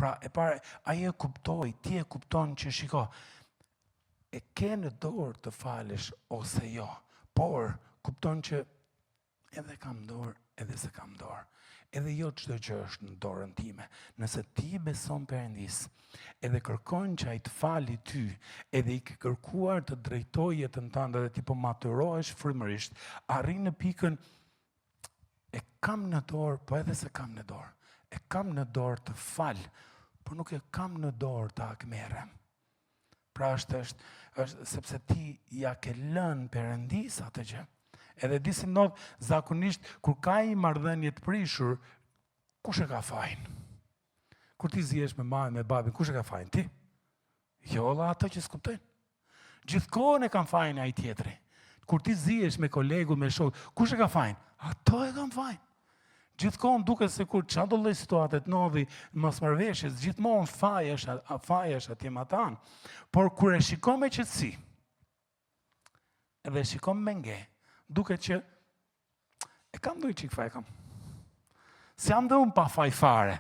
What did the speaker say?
Pra, e para, ai e kuptoi, ti e kupton që shiko, e ke në dorë të falësh ose jo, por kupton që edhe kam dorë, edhe s'e kam dorë. Edhe jo çdo gjë është në dorën time. Nëse ti i beson Perëndisë, edhe kërkon që ai të fali ty, edhe i ke kërkuar të drejtojë jetën tënde dhe ti po maturohesh frymërisht, arrin në pikën e kam në dorë, po edhe s'e kam në dorë. E kam në dorë të fal, por nuk e kam në dorë të hakmerrem. Pra është, është, është sepse ti ia ke lënë Perëndisë atë gjë. Edhe di si ndodh zakonisht kur ka një marrëdhënie të prishur, kush e ka fajin? Kur ti zihesh me mamën, me babin, kush e ka fajin? Ti? Jo, valla ato që s'kuptojnë. Gjithë kohën e kanë fajin ai tjetri. Kur ti zihesh me kolegun, me shokun, kush e ka fajin? Ato e kanë fajin. Gjithë kohën duket sikur çfarëdo lloj situate të ndodhi mosmarrëveshjes, gjithmonë faji është faji është atje matanë. Por kur e shikon me qetësi, edhe e shikon me nge, duket që e kam ndonjë çik faj kam. S'jam dhe unë pa faj fare.